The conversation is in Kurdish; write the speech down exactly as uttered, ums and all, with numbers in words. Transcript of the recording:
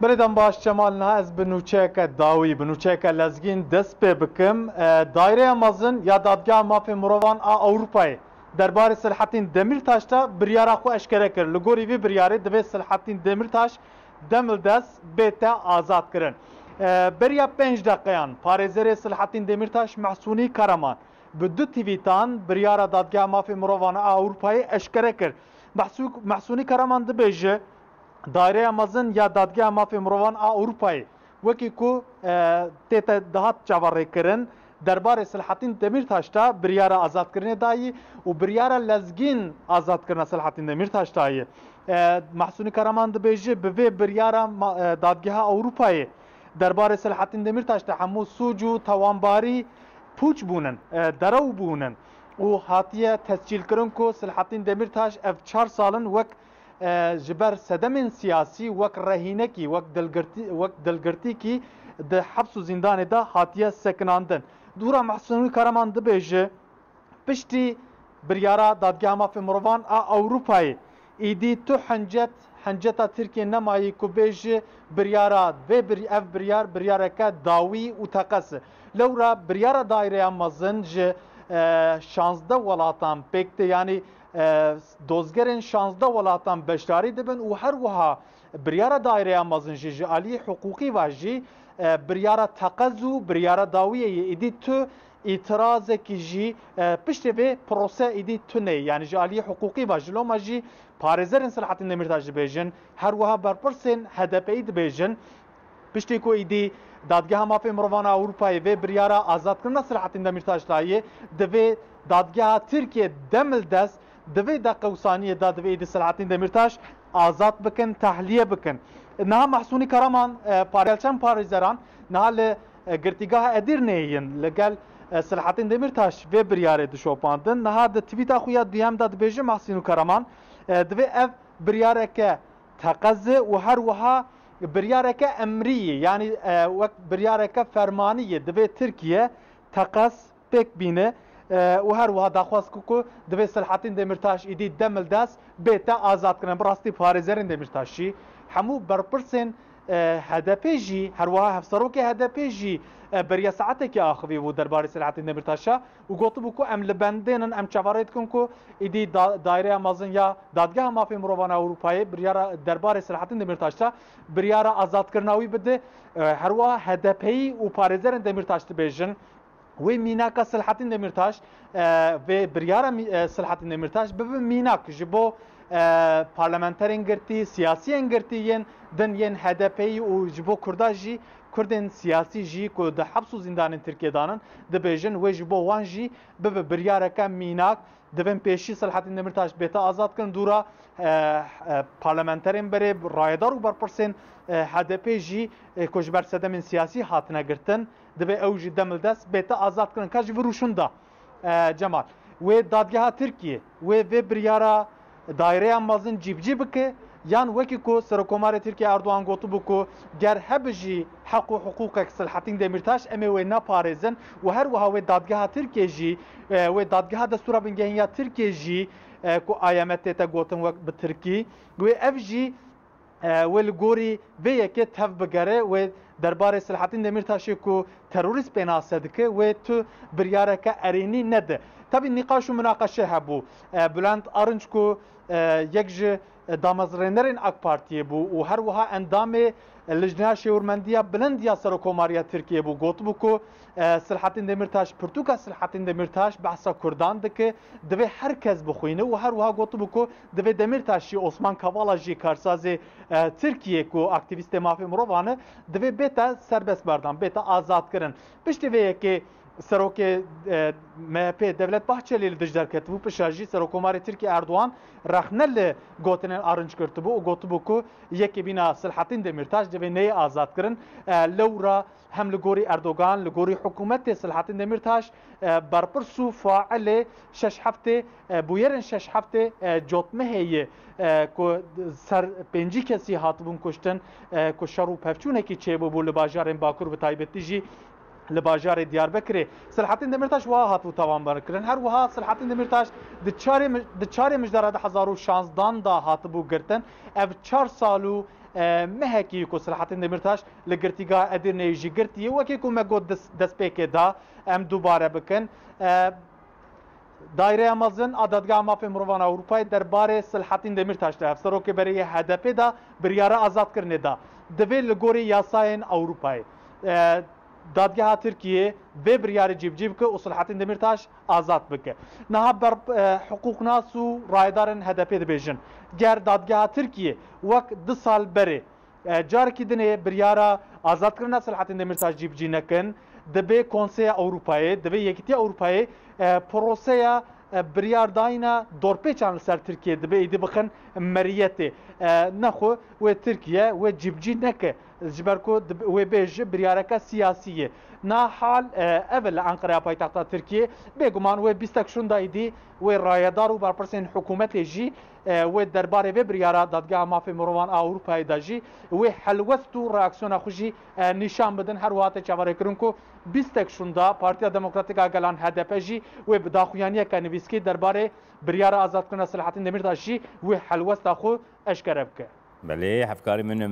Belê, dem baş Cemal, niha ez bi nûçeyeke dawî, bi nûçeyeke lezgîn dest pê bikim. E, Daireya Mezin ya Dadgeha Mafê Mirovan a Ewropayê derbarê Selahattin Demirtaş de biryara xwe eşkere kir. Li gorî vî biryarê divê Selahattin Demirtaş demildest bête azad kirin. E, beriya pênc deqeyan parêzerê Selahattin Demirtaş Mehsûnî Karaman bi du twîtan biryara Dadgeha Mafê Mirovan a Ewropayê eşkere kir. Mehsû-, Mehsûnî Karaman dibêje, Daireya Mezin ya Dadgeha Mafê Mirovan a Ewropayê, wekî ku, e, tête dihat çaverêkirin, derbarê Selahattin Demirtaş de biryara azadkirinê dayî û biryara lezgîn azadkirina Selahattin Demirtaş dayî. E, Mehsûnî Karaman dibêje, bi vê biryara ma-, e, Dadgeha Ewropayê derbarê Selahattin Demirtaş de hemû sûc û tawanbarî pûç bûnin, e, derew bûnin û hatiye tescîlkirin ku Selahattin Demirtaş ev çar sal in wek e, ji ber sedemên siyasî wek rehînekî, wek dilgirtî-, wek dilgirtîkî di heps û zîndanê de hatiye sekinandin. Dûra Mehsûnî Karaman dibêje, piştî biryara Dadgeha Mafê Mirovan a Ewropayê, îdî tu hincet, hinceta Tirkiyê nemayî ku bêje biryara vê bir-, ev biryar, biryareke dawî û teqez e. Lewra biryara Daireya Mezin ji, e, şazdeh welatan pêk tê, yanî, e, dozgerên şazdeh welatan beşdarî dibin û her wiha biryara Daireya Mezin jî ji aliyê hiqûqî ve jî, e, biryara teqez û biryara dawiyê ye. Îdî tu îtirazekî jî, e, piştê vê prose îdî tune ye. Yanî ji aliyê hiqûqî ve ji loma jî parêzerên Selahattin Demirtaş dibêjin, her wiha berpirsên H D P'yî dibêjin, piştî ku îdî Dadgeha Mafê Mirovan a Ewropayê vê biryara azadkirina Selahattin Demirtaş dayê, divê dadgeha Tirkiye demildest di vê deqe û saniyê de divê îdî Selahattin Demirtaş azad bikin, tehliye bikin. Niha Mehsûnî Karaman, e, parêzel çend parêzeran niha li, e, girtîgeha Edirneyê yin li gel, e, Selahattin Demirtaş vê biryarê dişopandin. Niha di twîta xwe ya duyem de dibêje Mehsûnî Karaman, e, divê ev biryareke teqez e û her wiha biryareke emrî ye, yanî, e, wek biryareke fermanî ye. Divê Tirkiye teqez pêk bîne, e, û her wiha daxwaz ku, ku divê Selahattin Demirtaş îdî demildest bête azadkirin. Bi rastî parêzerên Demirtaş jî, hemû berpirsên, e, H D P jî, her wiha hevserokê H D P jî, e, beriya saetekê axivî bû derbarê Selahattin Demirtaşa û gotibû ku em li bendê nin, em çaverê dikin ku îdî da-, Daireya Mezin ya Dadgeha Mafê Mirovan a Ewropayê biryara derbarê Selahattin Demirtaş de biryara azadkirina wî bide. E, her wiha H D P'yî û parêzerên Demirtaş dibêjin, wê mînaka Selahattin Demirtaş, e, vê biryara mî-, e, Selahattin Demirtaş bibe mînak ji bo, e, parlamenterên girtî, siyasiyên girtî yên din yên H D P'yî û ji bo Kurda jî, Kurdên siyasî jî ku di heps û zîndanên Tirkiyê de nin, dibêjin wê ji bo wan jî bibe biryareke mînak. Divên pêşî Selahattin Demirtaş bête azad kirin, dûra, e, e, parlamenterên berê, rayedar û berpirsên, e, H D P jî, e, ku ji ber sedemên siyasî hatine girtin, divê ew jî demildest bête azad kirin. Ka ji vir û şûn de, e, Cemal, wê dadgeha Tirkiyê, wê vê biryara Daireya Mezin cîbicî bike, yan wekî ku Serokkomarê Tirkiyê Erdogan gotibû ku ger hebe jî heq û hiqûqek Selahattin Demirtaş, em ê wê neparêzin û her wiha wê dadgeha Tirkiyê jî, e, wê dadgeha Destûra Bingehîn ya Tirkiyê jî, e, ku A Y M tête gotin wek bi tirkî, wê ev jî, e, wê li gorî vê yekê tev bigere, wê derbarê Selahattin Demirtaşê ku terorîst pênase dike, wê tu biryareke erênî nede. Tabî nîqaş û minaqeşe hebû. E, Bülent Arınç ku, e, yek ji, e, damezrênerên AK Partiyê bû û her wiha endamê Lijneya Şêwirmendiya Bilind ya Serokkomariya Tirkiyê bû, gotibû ku, e, Selahattin Demirtaş, pirtûka Selahattin Demirtaş behsa Kurdan dike, divê her kes bixwîne û her wiha gotibû ku divê Demirtaş jî, Osman Kavala jî, karsazê, e, Tirkiyê ku aktîvîstê mafê mirovan e, divê bête serbestberdan, bête azadkirin. Piştî vê yekê Serokê, e, M H P Devlet Bahçelî li dij derketibû, piştre jî Serokkomarê Tirkiyê Erdogan rexne li gotinên Arınç girtibû û gotibû ku yekê bîna Selahattin Demirtaş divê neyê azadkirin. E, lewra hem li gorî Erdogan, li gorî hikûmetê Selahattin Demirtaş, e, berpirs û failê şeş heftê, e, bûyerên şeş heftê, e, cotmehê ye, e, ku ser pêncî kesî hatibûn kuştin, e, ku şer û pevçûnekî çêbûbû li bajarên Bakur, bi taybetî jî li bajarê Diyarbekirê Selahattin Demirtaş wiha hatibû tawanbarkirin. Her wiha Selahattin Demirtaş di çarê mi-, di çarê mijdara du hezar û şazdan de hatibû girtin. Ev çar sal û, e, mehekî ku Selahattin Demirtaş li girtîgeha Edirneyê jî girtiye. Wekî ku me got des-, destpêkê de, em dubare bikin. E, Daireya Mezin a Dadgeha Mafê Mirovan a Ewropayê derbarê Selahattin Demirtaş de, hevserokê berê yê H D P de, biryara azadkirinê da. Divê li gorî yasayên Ewropayê, e, Dadgeha Tirkiyê vê biryarê cîbicî bike û Selahattin Demirtaş azad bike. Niha ber, e, hiqûqnas û rayedarên H D P dibêjin, ger Dadgeha Tirkiyê wek du sal berê, e, carekî dinê biryara azadkirina Selahattin Demirtaş cîbicî nekin, divê Konseya Ewropayê, divê Yekîtiya Ewropayê, e, proseya, e, biryardayîna dorpêçan li ser Tirkiyê divê êdî bixin meriyetê. E, nexwe wê Tirkiye wê cîbicî neke, ji ber ku dib-, wê bêje biryareke siyasî ye. Na hal, e, ev e li Enqereya paytexta Tirkiyê. Bêguman wê bîstek şûnda êdî wê rayedar û berpirsên hikûmetê jî, e, wê derbarê vê biryara Dadgeha Mafê Mirovan a Ewropayê de jî wê helwest û reaksiyona xwe jî, e, nîşan bidin. Her wiha tê çaverêkirin ku bîstek şûnda Partiya Demokratîk a Gelan, H D P, jî wê bi daxuyaniyeke nivîskî derbarê biryara azadkirina Selahattin Demirtaş jî wê helwesta xwe eşkere bike. Belê, hevkarê min Ömer